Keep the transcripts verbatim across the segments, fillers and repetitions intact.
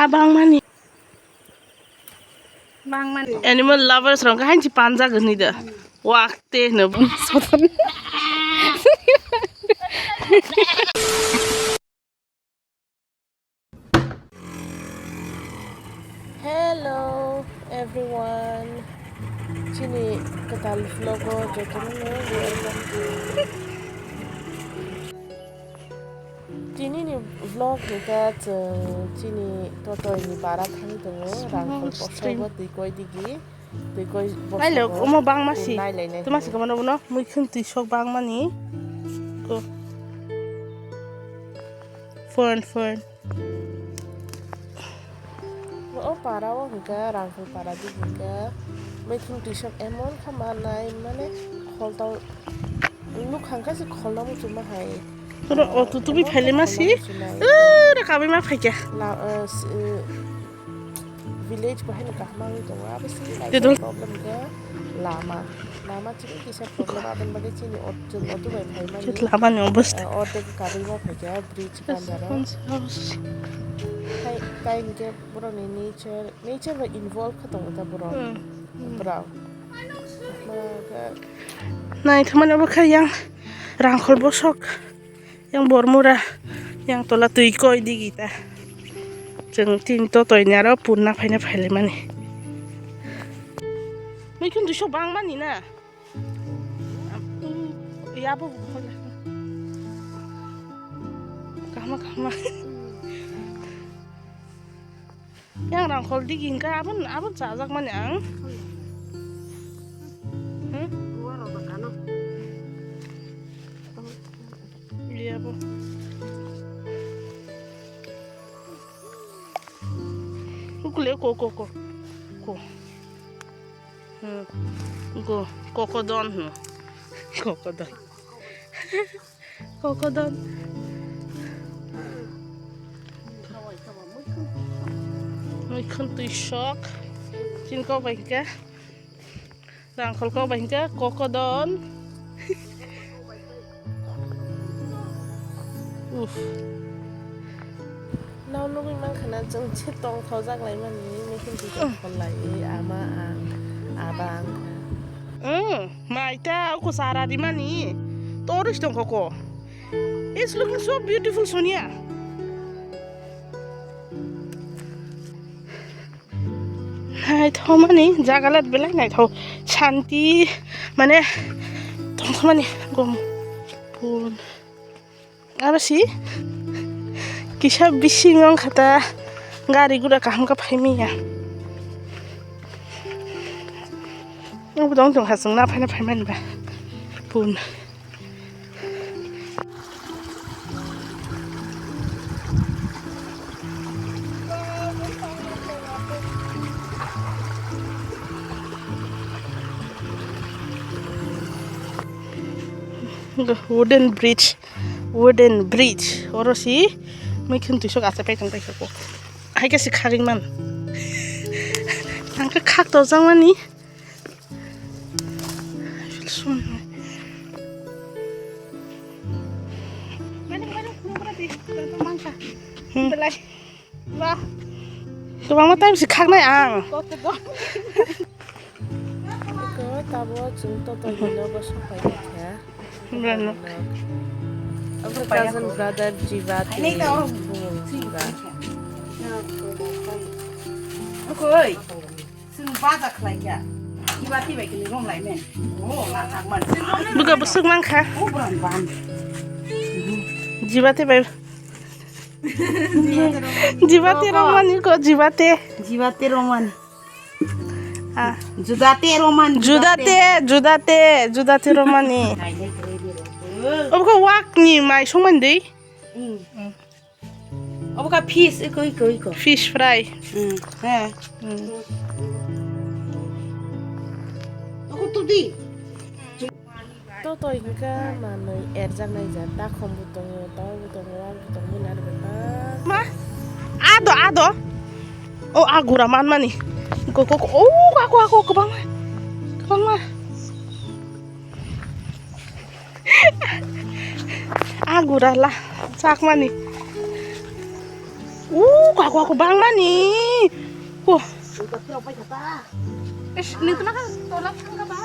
Bangmani. Bangmani. Animal lovers rok hain si panjak ni da. Wak te no. Hello everyone. Chini kwtal vlog o jotono welcome. Tini ni vlog ni khe chwng chini totoi ni bara thani tongo, Rangkhol kosogo twi koi digi, twi koi. Nailok, omo bangma si. Tuma si kamano bono, muikhwng twi sok bangmani. Ko. Phone, phone. O para o hwnkhe Rangkhol para di hwnkhe muikhwng twi sok emon kha manai mane kholtau. Nuk hangka se kholna muchungma hai. Toro auto tubi phaile ma si. Ura kabai ma phaikya. La, eh, s-, eh, village bo haino kaham wngwi tongo. Abo si problem khe lama. Lama chini kisa problem, aboni bagwi chini auto, chwng auto bai phaimani. Chwng lama ni obostha. Eh, ordek kabai ma phaikya bridge kanjaro. Hai, tai hwnkhe borokni nature, nature bai involve khe tongo ta borok. Hmm. Borok. Naithokmani obo khe yang Rangkhol bosok, yang Bormura, yang tola twi koi digi ta. Chwng tin totoi ni aro purna phaina phailaimani. Muikhwng twi sok bangmani na. Yabo. Kahma kahma. Yang Rangkhol digi hwnkha abon, abon chajakmani ang. Hmm? Iya bo. Ukule ko, ko, ko. Ko. Hmm. Ko, kokodon, hmm. Kokodon. Kokodon. Muikhwng twi sok. Chini kok bai hwnkhe. Rangkhol kok bai hwnkhe kokodon. Uff. Nang nugwi mankha na chwng se tongthokjak laimani, muikhwng twi sok kholai, ama ang, aba ang. Hmm, mai ta uko sara rimani. Torus tongkha ko. It's looking so beautiful, Sonia. Naithokmani jaga le belai naithok, shanti, mane tongthokmani gom pun. Aro si kisa bising wngkha ta, gari gura kaham khe phaimaya. Obo tong tongkha chwng na phaina phaimani ba pun. Wooden bridge, wooden bridge. Oro si muikhwng twi sok achai pai tong paikha kok. Hai khe si kharwi man. Ang khe khak tojak mani. I feel so annoyed. Hmm. Belai. Wah. Kwbangma time si khaknai ang. Kok to go. Iko tabo chwng totoi ni nogo sok pai kha. Brano. Obo cousin brother Jiva tei bumung Jiva. Okoi. Chwng baja khlai kha. Jiva tei bai kini rong lai men. Oh, la thak man. Buka busuk mang kha. Oh, bran ban. Jiva tei bai. Jiva tei rong mani ko, Jiva tei. Jiva tei rong mani. Ah. Judate Roman, Judate, Judate, Judate Romani. Obo khe wak ni mai songmani dei. Hmm. Obo khe fish, iko, iko, iko. Fish fry. Hmm. He. Hmm. Obo tudi. Totoi hwnkhe manwi erjak naijak, takhum bo tongo, tau bo tongo, wak bo tongo, nari bo ta. Ma? Ado, ado. O, a gura manmani. Go, go, go. O, ako, ako, kwbangma. Kwbangma. A gura la, chakmani. U, kako, kako, bangmani. Ko. Ish, nini tuna kan tolak thangka ba?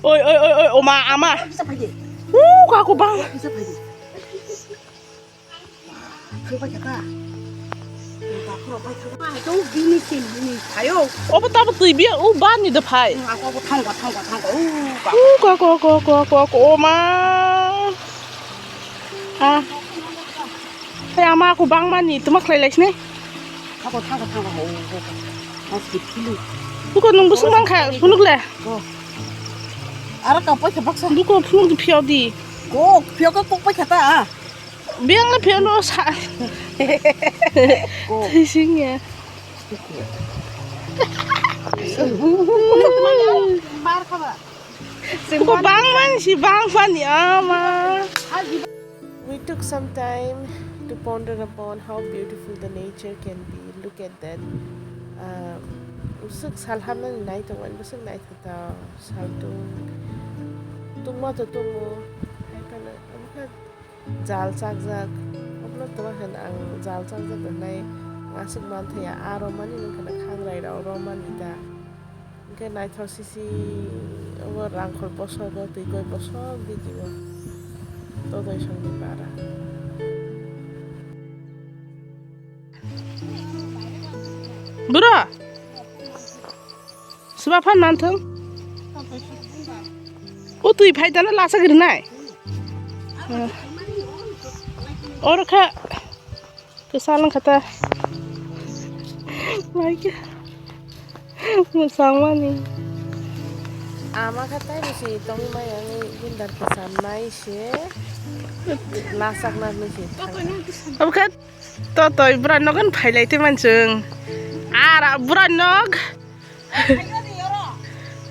Oi, oi, oi, oi, oma, ama. U, kako, bang. Obo tabo twi biya, u bani da phai. U, kako, kako, kako, kako, kako, oma. Ah. Hey, ama, ako bangmani, tuma khlai lai sini. Thango, thango, thango, ho, ho, ho. Mas di philu. Buko nung busung bang kha, phunuk le. Go. Aro ka poisa baksa. Buko phunuk di phiyok di. Go, phiyok ko kok poisa ta. Biang le phiyok no sa. Go. Thising ya. Bar kha ba. Buko bangmani si bangmani ama. We took some time to ponder upon how beautiful the nature can be. Look at that. Um, bwswk sal hamnani nai tongo, bwswk naithotok sal tung. Tungma to tungo. Hai phano, omo khe jal chakjak. Obono tongma khe ang jal chakjak hwnwi aswk manthaya. Aro mani wngkha na khangrai rok romani da. Hwnkhe naithok sisi obo rangkhol bosok o twi koi bosok di twi o totoi songni bara. Bro, seba phan manthung. O twi phai dana lasa grinai. Oro kha. Kwchal wngkha ta. Maikhe. Mwchangmani. Ama kha tai bisi tongwi maya wngwi bundar kwcham nai se. Lachak nang se. Abokhe totoi bura nogon phailai te manchung. Ara bura nog.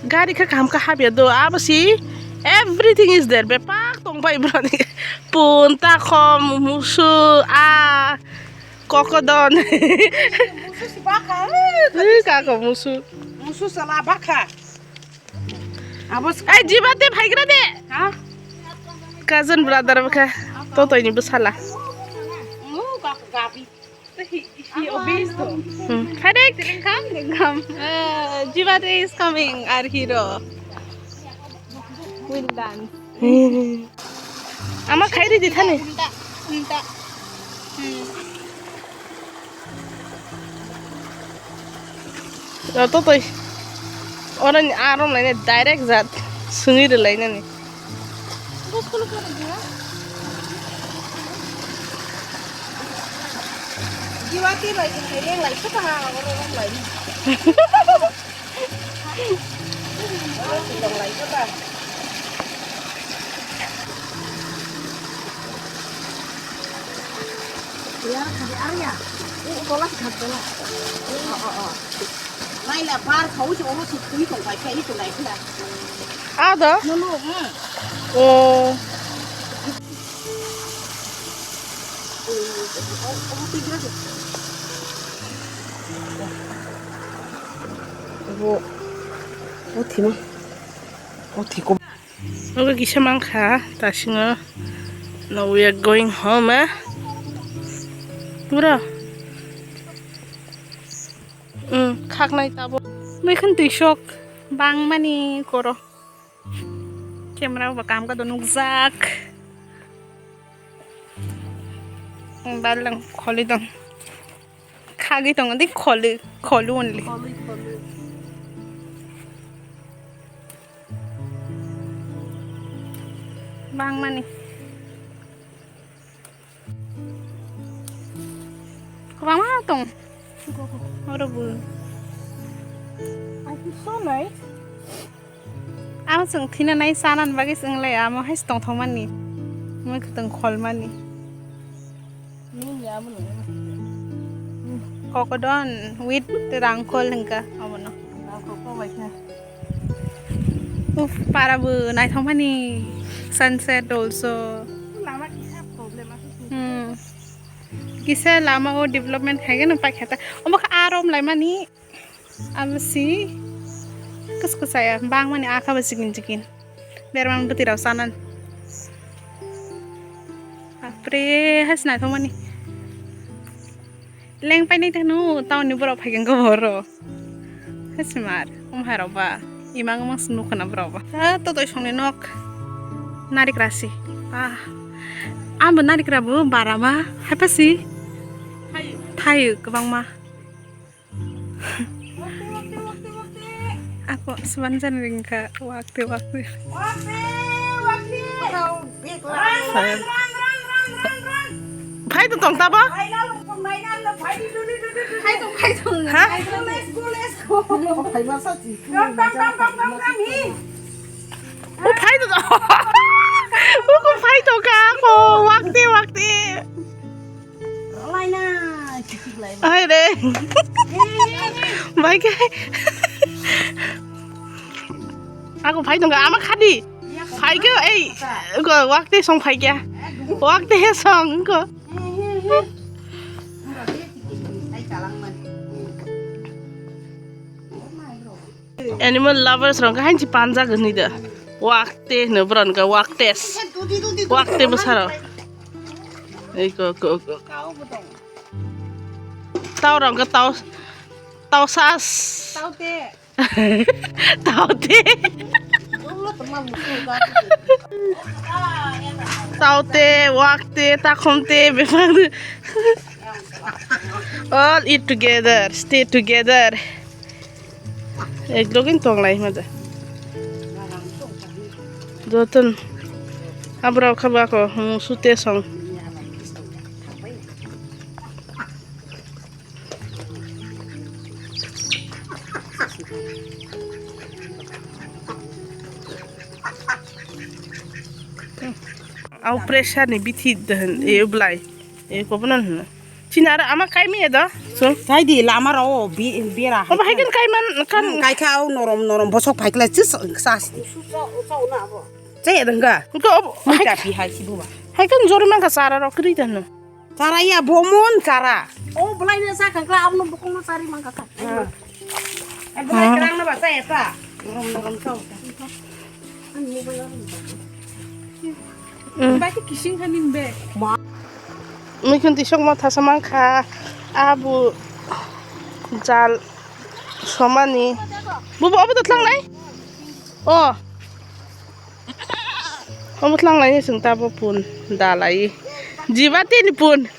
Gari khe kaham khe habya do, abo si everything is there. Bepak tong bai broni pun, takhom, musu, a, kokodon. Musu si baka, eh, kako musu. Musu sala baka. Abo si- Ai, jiba te phaigra de. Ha? Cousin brother bwkha, totoi ni bwsala. Oh, kako gabi. He, he obeys though. Hmm. Correct. Dengkam, dengkam. Uh, Jivate is coming, our hero. Will dance. Ama khairi di thani. Unta, unta. Hmm. Ro to toi. Oro ni arom lainai direct jat. Sungwi rwlainani. Jiwati bai khe lenglai khe ta ha oro rom lai. Oro si tong lai khe ta. Yar khadi ar ya. O tola si khadi tola. O o o. Naila bar khau si oro si thui tong bai khe i tong lai khe. Ada? Nunu, hmm. Oh. Bo, bo thima. Bo thiko. Obo kisa mankha, tasingo. Now we are going home, eh? Bro. Hmm, khaknai tabo. Mekhan twisok bangmani koro. Camera bo kam ka do nukjak. Balang kholi dong. Khagwi tongo di kholi, kholu only. Bangmani. Kwbangma tong. Oro bo. I feel so nice. Ang chwng thina nai chana bagwi chwng lai amo hai tongthokmani. Mui kwtwng kholmani. Kokodon with rangkol hwnkha omono. Uff, para bo naithokmani sunset also. Lama kisa problem aswk. Hmm. Kisa lama o development khaigeno paikha ta. Omo kha arom laimani. Abo si kus kusaya bangmani akha bo chikin chikin. Berman bwtwi rok chanan. Bapre, hai se naithokmani. Leng painai tano, tauni borok phaikhe wngkha borok. Hasimar, wngkha rok ba. Imang mang se nukha na borok ba. Ha, to toi songni nok. Narikra si. Ah. Ambo narikra bo bara ma. Haipa si. Thayo kwbangma. Ako swanjan ringkha wakte wakte. Phai to tong tabo. Ha? O phai to. O ko phai to ka ko wakte wakte. Laina, kitik lai. Hai re. Bai ke. Ako phai tongka ama khadi. Phai ke ei ko wakte song phai ke. Wakte he song ko. Animal lovers rok hain si panjak ni da. Wakte no bron ka waktes. Wakte bwsaro. Ei ko ko ko. Tau rok tau tau sas. Taute. Taute. Taute, wakte, takhumte, bebak. All eat together, stay together. Ek login tong lai ma da. Joton. Abra khaba ko, hmm, sute song. Au pressure ni bithi dehen, e, blai. E, kobono hino. Chini aro ama kai mi edo? So? Kai di lama ro bi-, bera. Obo hai kan kai man, kan. Hmm, kai kha au norom, norom, bosok phai kla chis, sas. Chaya dengga. Ko, obo, hai ka pi hai si buba. Hai kan jori man ka sara ro kri dan. Chara ya bomon chara. O belai ne sa khangkla abno bokong no sari mangka kha. Ah. Ai belai kerang na ba sa ya ta. Norom norom sa. An mobile an. Mm. Ba ki kising khanin be. Ma. Mikun tisok ma thasa mangkha. Abu jal somani. Bubu obo to thlang nai? Oh. Omo thlang laini chwng tabo pun dalai. Jiba tini pun.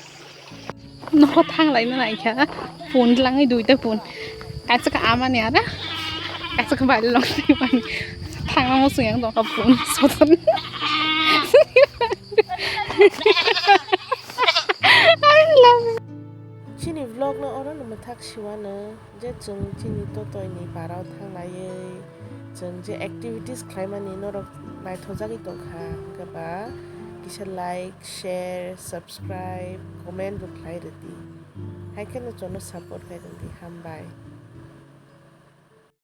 Nokho thang laina naikha. Pun langwi duita pun. Kaisa ka amani ara. Kaisa ka bali long mani. Thangna mo suyang dongkha pun. Sotor. I love you. Chini vlog no oro no mwthak siwano. Je chwng chini totoini barao thanglaiwi chwng je activities khlaimani norok naithokjagwi tongkha, hwnkhe ba kisa like, share, subscribe, comment bo khlai rwdi, hai kheno chwngno support khai rwdi, hambai.